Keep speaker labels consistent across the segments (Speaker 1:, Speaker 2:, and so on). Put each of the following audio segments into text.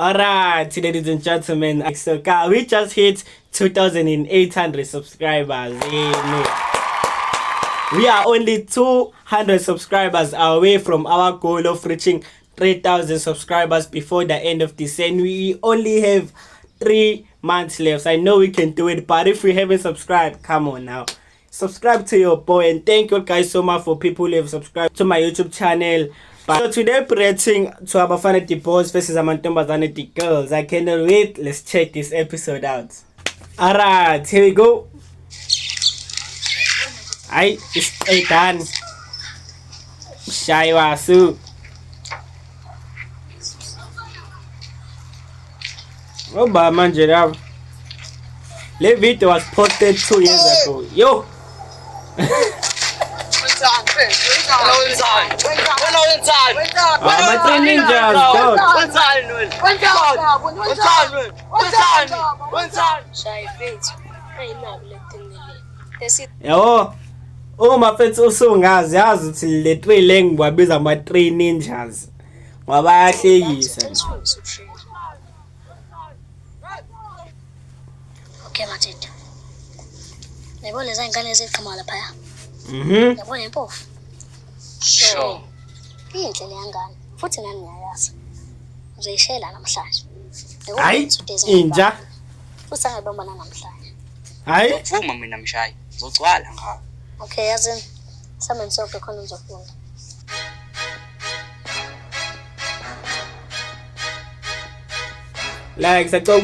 Speaker 1: Alright, ladies and gentlemen, so guys, we just hit 2,800 subscribers. Amen. We are only 200 subscribers away from our goal of reaching 3,000 subscribers before the end of this year. And we only have 3 months left. I know we can do it, but if we haven't subscribed, come on now. Subscribe to your boy, and thank you guys so much for people who have subscribed to my YouTube channel. But so today we're reacting to Abafana the Boys versus Amantombazane the Girls. I cannot wait. Let's check this episode out. Alright, here we go. Hayi, isiqedani. Mshayi wasu. Oba manje laba. Le video was posted 2 years ago. Yo! Ah, ama-Three Ninjas, dog.
Speaker 2: Shayi mfethu, ayinabo le tinile. Lesi
Speaker 1: Yabo. Uma mfethu usungazi yazi ukuthi le three le ngiwabiza ama-Three Ninjas. Ngoba bayahlekisa nje.
Speaker 2: Okay Mathida. Yabona lezi ngane eziqhamuka laphaya. Yabona impofu.
Speaker 3: Sure.
Speaker 2: Inhle leya ngane. Futhi nami ngiyayazi. Ngizoyishela namhlanje.
Speaker 1: Hayi, inja.
Speaker 2: Futhi angayibamba namhlanje.
Speaker 1: Hayi.
Speaker 3: Ngizokuvuma mina mshayi. Ngizogcwala ngawo.
Speaker 2: Okay, yazini. Sami nisonke khona ngizofunda.
Speaker 1: Like sacela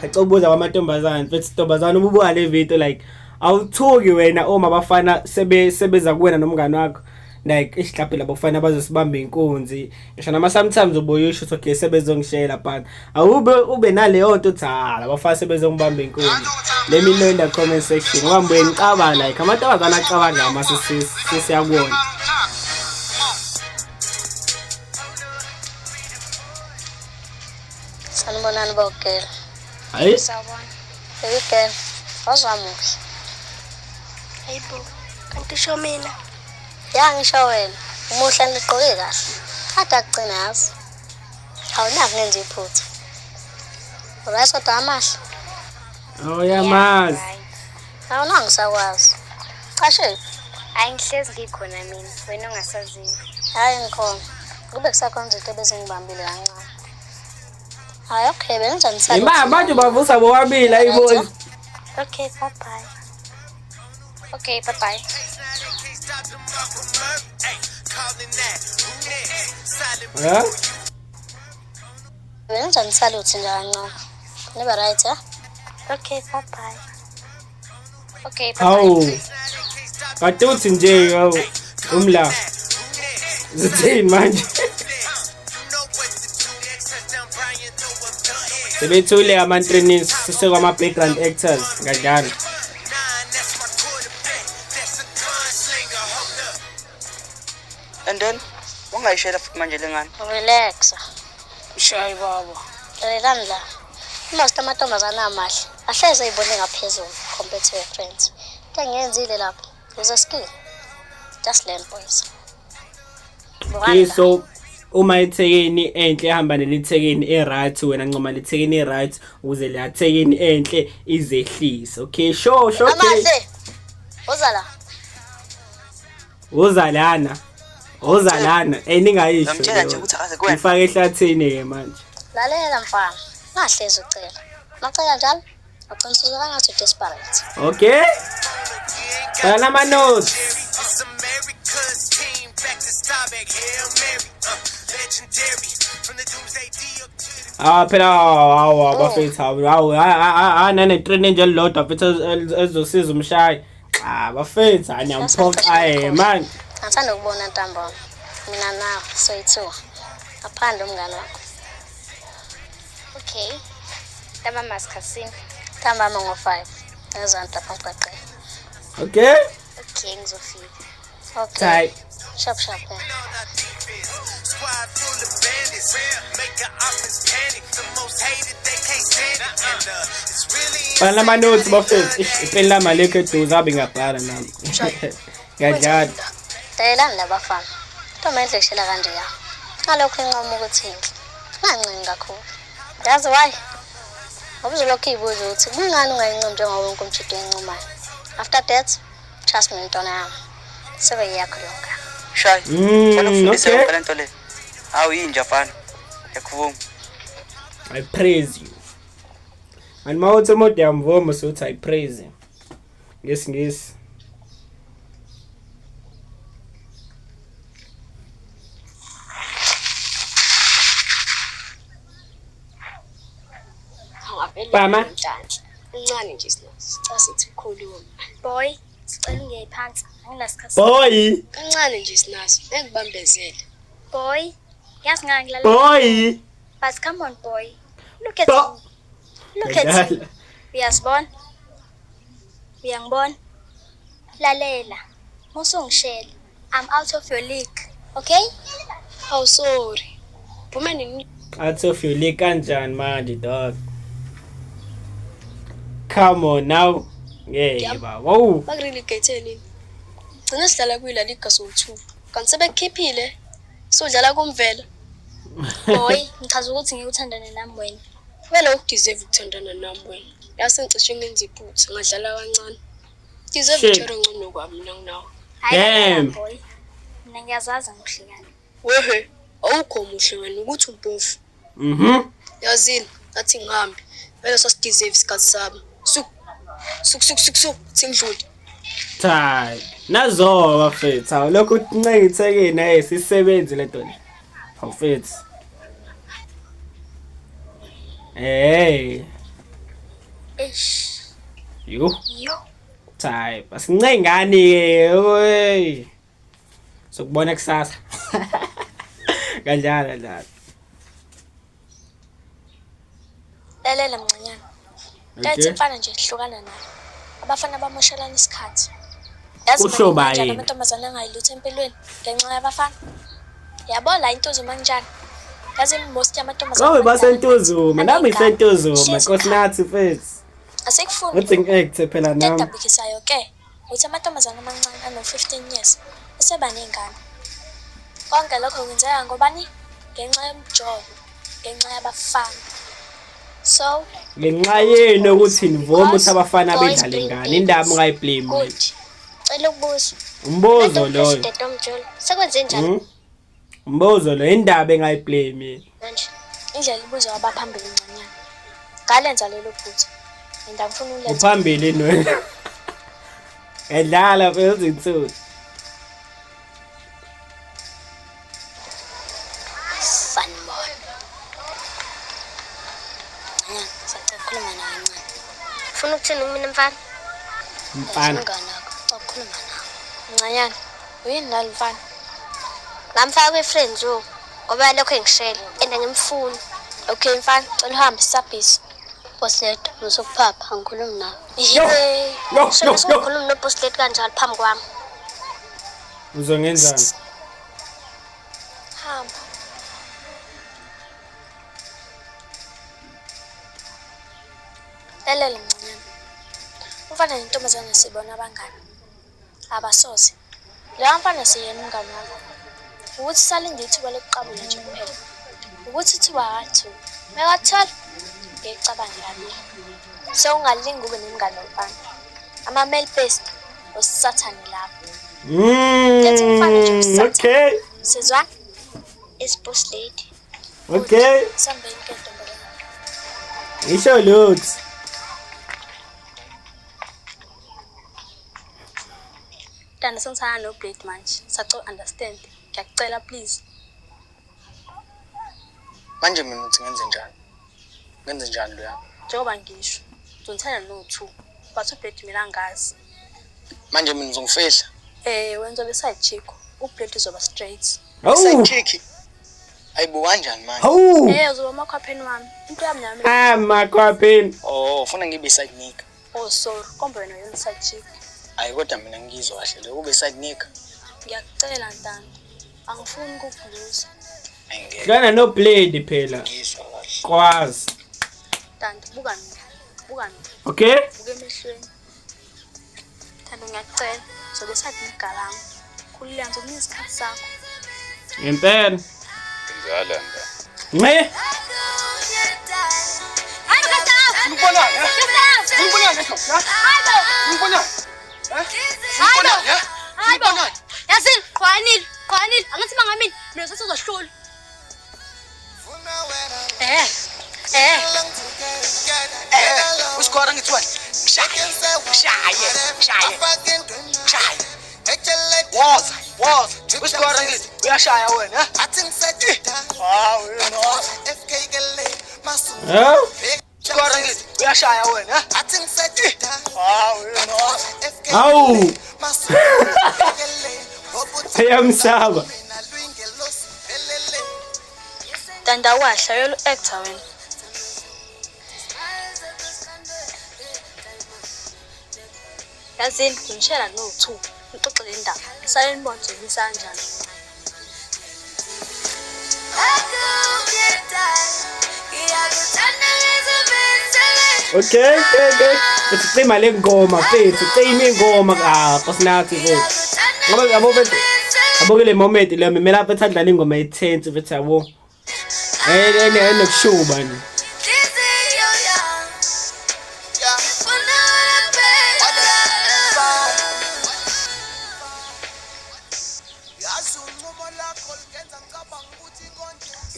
Speaker 1: ukubuza kwamantombazane, mfethu, ntombazane, uma ubuka le video, like awuthuki wena uma abafana sebe sebeza kuwena nomngane wakho, like isihlaphe labafana bazosibamba inkunzi, ngisho noma sometimes ubuye usho ukuthi okay, sebezongishela, but awube ube naleyo nto uthi ha, labafana sebezongibamba inkunzi. Let me know in the comment section, ngoba ngibuye ngicabanga like amantombazane acabanga uma sesiyakubona.
Speaker 2: Sanibonani bogela.
Speaker 1: Hayi.
Speaker 4: Sawubona.
Speaker 2: Baby girl, wazamuhle.
Speaker 4: Hayibo, kanti usho mina?
Speaker 2: Ya, ngisho wena. Umuhle, nigqoke kahle. Kade akugcina yazi. Awunaki ngenza iphutha. Right, kodwa amahle.
Speaker 1: Oh, yamazi.
Speaker 4: Right.
Speaker 2: Awunaki ngisakwazi. Cashe.
Speaker 4: Hayi, ngihlezi ngikhona mina, wena ongasaziyo.
Speaker 2: Hayi, ngikhona. Kube kusakhona izinto ebezingibambile kancane. Hayi, okay, bengizonisala.
Speaker 1: Ima manje bavusa bobabili, ayiboni.
Speaker 4: Okay, bye bye. Okay, bye bye.
Speaker 1: Ha?
Speaker 2: Bengizonisala uthi nje kancane. Nibe right, ya?
Speaker 4: Okay, bye bye. Okay, bye
Speaker 1: Hawu.
Speaker 4: bye.
Speaker 1: Kade uthi nje hawu umla. Zithini manje? Sebethule ama-trainees, sisekwama background actors kanjalo.
Speaker 3: And then wangayishela futhi manje lengane.
Speaker 2: Relax.
Speaker 3: Mshayi baba.
Speaker 2: Lalelani la. Most amantombazane amahle ahleze eyibone ngaphezulu compared to your friends. Into engiyenzile lapho is a skill. Just learn, boys.
Speaker 1: Okay, so uma ithekeni enhle ehamba nelithekeni e-right, wena ncoma lethekeni e-right ukuze leya thekeni enhle izehlise. Okay, sure, okay.
Speaker 2: Amahle. Woza la.
Speaker 1: Woza lana. Woza lana. Eh, ningayisho.
Speaker 3: Ngamtshela nje ukuthi akaze kuwena.
Speaker 1: Ifake ehlathini ke manje.
Speaker 2: Lalela mfana. Ngahlezi ucela. Macela njalo. Ugcina usuzwa ngathi desperate.
Speaker 1: Okay. Bhala ama notes.
Speaker 5: It's America's team back to Starbuck. Hail Mary, legendary. From the doomsday D up to the
Speaker 1: Ah, phela hawu, bafethu, hawu hawu, hayi, nane-train nje elilodwa mfethu ezosiza umshayi. Cha bafethu, hayi, niyamphoqa eh man.
Speaker 2: Ngathanda ukubona ntambama. Mina nawe soyi-two. Ngaphandle umngane wakho.
Speaker 4: Okay. Ntambama sikhasini.
Speaker 2: Ntambama ngo-5. Ngezansi lapha emgwaqeni.
Speaker 1: Okay.
Speaker 4: Okay, ngizofika.
Speaker 2: Okay.
Speaker 1: Tight.
Speaker 2: Sharp sharp, yeah.
Speaker 5: on our defense. Squad full of bandits. Make the offense panic. The most hated, they can't stand it. And it's really
Speaker 1: Bhala ama notes bafethu. Ish, ipeni lami alikho eduze, abe ngiyabhala nami. Ngiyadlala.
Speaker 2: Lalelani la bafana. Ntombi enhle kushela kanje ya. Ngalokho inqoma ukuthi inhle. Ngancengi kakhulu. Yazi why? Ngoba uzolokhu uyibuza ukuthi kungani ungayincomi njengoba wonke umjita oyincomayo. After that, trust me ntwana yami. Sebe yakho leyo ngane.
Speaker 3: Shayi. Fana ufundise yonke lento le. Hawu yinja fana. Ngiyakuvuma.
Speaker 1: I praise you. And mawuthi umuntu uyamvuma usuthi I praise him. NgesiNgisi. Bama.
Speaker 6: Incane nje sicela sithi ukukhuluma.
Speaker 4: Boy, sicela ungeyi phansi. Anginasikhathi.
Speaker 1: Boy.
Speaker 6: Kancane nje sinazo, ngeke
Speaker 4: Boy, yazi ngangilala.
Speaker 1: Boy.
Speaker 4: But come on boy. Look at me. Look at me. Uyasibona? Uyangibona? Lalela. Musungishela. I'm out of your league. Okay?
Speaker 6: Oh sorry. Phuma nini?
Speaker 1: Out of your league kanjani manje dog? Come on now. Yeah, baba. Wow.
Speaker 6: Bakurelegate nini? Gcina sidlala kuyila league so2. Kanti sebekukhiphile. Sodlala kumvela.
Speaker 4: Boy, ngichaza ukuthi ngikuthandane nami wena.
Speaker 6: Vele ukudeserve ukuthandana nami wena. Yase ngicishe ngenza iphutha ngadlala kancane. Deserve ithero ngcono kwami mina nginawo.
Speaker 1: Damn.
Speaker 4: Boy. Mina ngiyazazi ngihlekana.
Speaker 6: Wehe, awukho muhle wena ukuthi umpofu. Yazini, ngathi ngihambe. Vele sasideserve isikhathi sami. Suk. Suk suk suk suk singidlule.
Speaker 1: Thai. Nazo bafethu. Awu lokhu uncengithekeni hey sisebenzi le nto le. Awufethu. Hey.
Speaker 4: Eish.
Speaker 1: Yo.
Speaker 4: Yo.
Speaker 1: Thai, asincengani ke. Oy. Sokubona kusasa. Kanjalo kanjalo.
Speaker 4: Lalela mncanyana. Dathi mfana nje hlukana naye. Abafana bamoshelana isikhathi. Yazi
Speaker 1: Usho
Speaker 4: kanjani
Speaker 1: bayini?
Speaker 4: amantombazane angayilutho empilweni ngenxa yabafana. Yabo la intuzuma kanjani? Yazi most yamantombazane.
Speaker 1: Kobe baseNtuzuma, nami ngiseNtuzuma,
Speaker 4: Shit.
Speaker 1: Nkosi nathi mfethu.
Speaker 4: Asikufuni.
Speaker 1: Uthi ngi-acte phela
Speaker 4: Into
Speaker 1: nami.
Speaker 4: edabukisayo ke ukuthi amantombazane amancane ano-15 years eseba ney'ngane. Konke lokho kwenzeka ngobani? Ngenxa yomjovo, ngenxa yabafana. So,
Speaker 1: Ngenxa yenu ukuthi nivume ukuthi abafana
Speaker 2: Boys
Speaker 1: bedlale
Speaker 2: bring
Speaker 1: ngane, indaba
Speaker 2: babies.
Speaker 1: ungayiblame.
Speaker 2: Good. Cela ukubuza.
Speaker 1: Umbuzo loyo.
Speaker 2: President Omjolo. Sekwenze njani
Speaker 1: Umbuzo lo indaba engayiblame.
Speaker 2: manje?
Speaker 4: indlela ibuzwa abaphambili ncanyana. Ngalenza lelo phutha. And angifuni ulenze.
Speaker 1: Uphambili wena. Edlala phela izinsuku.
Speaker 2: Sanibona. Ncanyana, sacela ukukhuluma nawe kancane. Ufuna ukuthini kumina mfana?
Speaker 1: Mfana.
Speaker 2: Umngane wakho, cela ukukhuluma nawe.
Speaker 4: Ncanyana, uyini nalo mfana?
Speaker 2: Ngamfaka kwi-friend zone ngoba lokho engishele and angimfuni.
Speaker 4: Okay mfana, cela uhambe sisabhizi.
Speaker 2: Boss lady, musukuphapha angikhulumi nawe.
Speaker 1: Yo, yo,
Speaker 2: Shona
Speaker 1: yo, yo.
Speaker 2: usungakhulumi no-boss lady kanjalo phambi kwami.
Speaker 1: Uzongenzani?
Speaker 4: Hamba. Lalela mncanyana. Umfana nentombazane sibona abangani. Abasoze. Loya mfana siyena umngani wakho. Ukuthi salinde ithuba lokuqabula nje kuphela. Ukuthi ithuba akalithola. Mekathola, ngiyicabange kabili. So ungalingi ube nomngani womfana. Ama-male best osathane lapho. Letha umfana nje usathane.
Speaker 1: Okay.
Speaker 4: Sizwana?
Speaker 2: Is boss lady.
Speaker 1: Okay.
Speaker 4: Sambeni ke ntombazane.
Speaker 1: Isho lutho.
Speaker 6: Mntana sengithanda no-Blade manje. Sacela understand. Ngiyakucela please.
Speaker 3: Manje mina uthi ngenze njani? Ngenze njani loya?
Speaker 6: Njengoba ngisho, ngizonithanda no-two. But uBlade mina angazi.
Speaker 3: Manje mina uzongifihla.
Speaker 6: Wena uzobe side chick. uBlade uzoba straight.
Speaker 1: Hawu.
Speaker 3: Side chick. Ayibo kanjani manje?
Speaker 1: Hawu.
Speaker 6: Uzoba umakhwapheni wami. Into yami nami.
Speaker 1: Amakhwapheni.
Speaker 3: Oh, ufuna ngibe side nigga.
Speaker 6: Oh sorry, kombe wena uyona side chick.
Speaker 3: Ayi kodwa mina ngizwa kahle lo kube side nigga.
Speaker 6: Ngiyakucela Ntando. Angifuni ukukuluza.
Speaker 3: Ayingeke.
Speaker 1: Hlwana no blade phela.
Speaker 3: Ngizwa kahle.
Speaker 1: Kwazi.
Speaker 6: Ntando, buka mina. Buka mina.
Speaker 1: Okay?
Speaker 6: Buka emehlweni. Ntando ngiyakucela. Uzobe side nigga lami. Khululeka ngizokunika isikhathi sakho.
Speaker 1: Ngempela.
Speaker 7: Ngenzala nda.
Speaker 1: Nce.
Speaker 6: Hayibo. Hayibo. Hayibo. Yazini, qwanile, qwanile. Angithi bangamini, mina sesizohlula. Eh. Eh.
Speaker 3: Usikhora ngithi wena. Shaye. Shaye. Shaye. Shaye. Woza, woza. Usikhora ngithi uyashaya wena. Hawu wena.
Speaker 1: Huh?
Speaker 3: Usikhora ngithi uyashaya wena. Hawu wena.
Speaker 1: Hawu. Ayamsaba.
Speaker 6: Danda wahla yolo actor wena. Yazini ngimshela no-2 ngixoxe le ndaba. Sale nibone nje imisa kanjani.
Speaker 1: Okay. Ucima le ngoma mfethu, cima ingoma ah Nkosinathi mfethu. Ngoba yabo mfethu, yabo kule moment le mina lapha ethanda ingoma e-tense mfethu yabo. Eh enokushuba nje.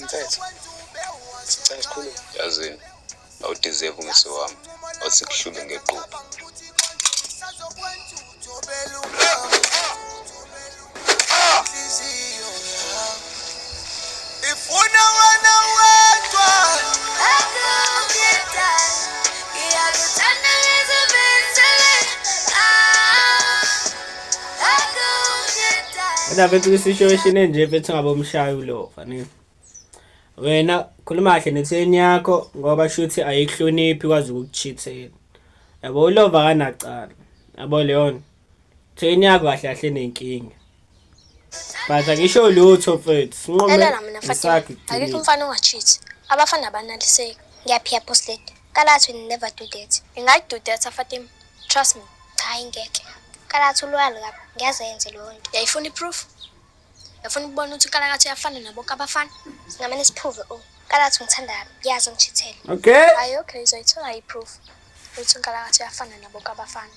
Speaker 7: Mthetho, sicela sikhulume. Yazini, awudeserve umse wami. Awuthi kuhlule ngequpha.
Speaker 5: Ifuna wena wedwa.
Speaker 1: Kodwa mfethu kwi-situation enje mfethu ngabe umshayi ulova ne. Wena khuluma kahle netheni yakho ngoba shuthi ayikuhloniphi kwazi ukukucheatela. Yabo ulova akanacala. Yabo leyo nto. Theni yakho kahle kahle nenkinga. But angisho lutho mfethu. Sinqume
Speaker 4: Lalela mina Fatima.
Speaker 1: ngesakho
Speaker 4: Akekho
Speaker 1: iqiniso.
Speaker 4: umfana ongacheat. Abafana abanaliseki.
Speaker 2: Ngiyaphika boss lady. Kalathi will never do that.
Speaker 4: Ingayi-do that Fatima. Trust me.
Speaker 2: Cha ingeke. Kalathi uloyal kabi. Ngiyaze yenze leyo nto.
Speaker 4: Uyayifuna i-proof? Uyafuna ukubona ukuthi uKalakatha uyafana nabonke abafana?
Speaker 2: Singamane siprove oh. Kalathi ungithanda kabi. Ngiyazi ungishithele.
Speaker 1: Okay.
Speaker 4: Hayi okay, uzoyithola i-proof. Ukuthi uNkalakatha uyafana nabonke abafana.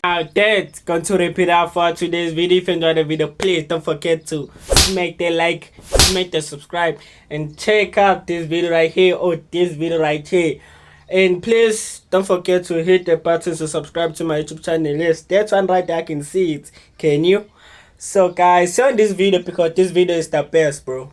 Speaker 1: Now that's going to wrap it up for today's video. If you enjoyed the video, please don't forget to smack the like, smack the subscribe, and check out this video right here or this video right here. And please don't forget to hit the button to subscribe to my YouTube channel. Yes, that one right there, I can see it. Can you? So guys, see on this video because this video is the best, bro.